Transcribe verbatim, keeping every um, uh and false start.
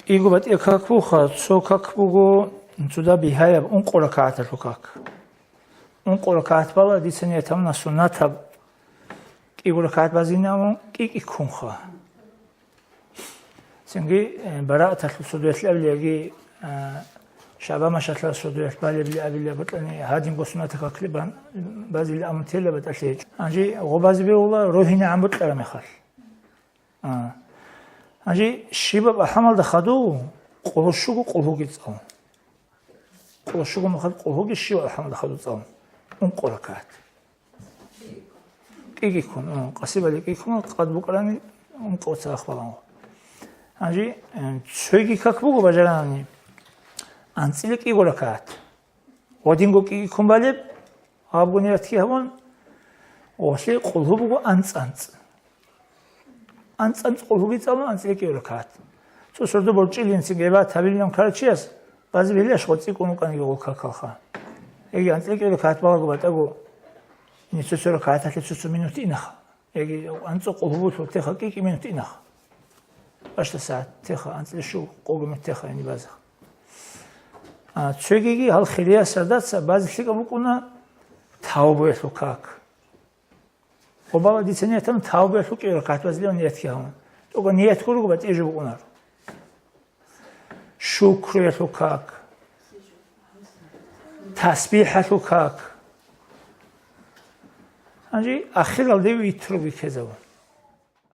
Иго батӀияб как буха, цо как буго цуда бигьаяб ункъо ракагӀаталъул как. Ункъо ракагӀат бала дица ниятамуна суннатаб кӀиго ракагӀат базинавун кӀи-кӀи ккунха. Цинги, э, бараъаталъул содоялъ абилеги, э, шагӀбан машалъа содоялъ балебли абилеб бутӀани гьадинго суннатаб каклъи бан-, базили амун тела батӀалъи гьечӀо. Гьанже гъо базе бегьула рогьинегӀан букьараб мехалъ. А. Гьанже щибаб ахӀамалда хадув къоло щуго къулгьуги цӀалун. Къоло щуго мехалъ къулгьуги щибаб ахӀамалда хадув цӀалун. Ункъо ракагӀат. КӀиги ккун, м, къасибали кӀи ккун, къад букӀарани, м, къо царахъ балагьун. Гьанже, м, цоги как буго бажаранани, анцӀила кӀиго ракагӀат. Гъодинго кӀиги ккун балеб, гьабго ниятги гьабун, гъолъи къулгьу буго анцӀ-анцӀ. АнцӀ-анцӀ къулгьуги цӀалун анцӀила кӀиго ракагӀат. Цо сордо борчӀилин цин гӀибадат гьабилилан ккарав чияс, базе бегьилаш гъо цӀикӀкӀун вукӀаниги гъол какалха. Яги анцӀила кӀиго ракагӀат балаго батӀаго, ин цо-цо ракагӀаталъе цо-цо минут инаха. Яги анцӀо къулгьу булъул теха кӀи-кӀи минут инаха. Башда сагӀат теха, анцӀила щуго къоги минут теха, яни база. А, цогиги гьал хирияб сардаца базе лъикӀаб букӀуна тавбуялъул как. Гъо бала дица ниятан тавбуялъул кӀиго ракагӀат базилев ниятги гьавун. ТӀокӀа ният гуруго батӀияб жо букӀунаро. Шукруялъул как, тасбихӀалъул как. Гьанже ахиралде витруги ккезавун.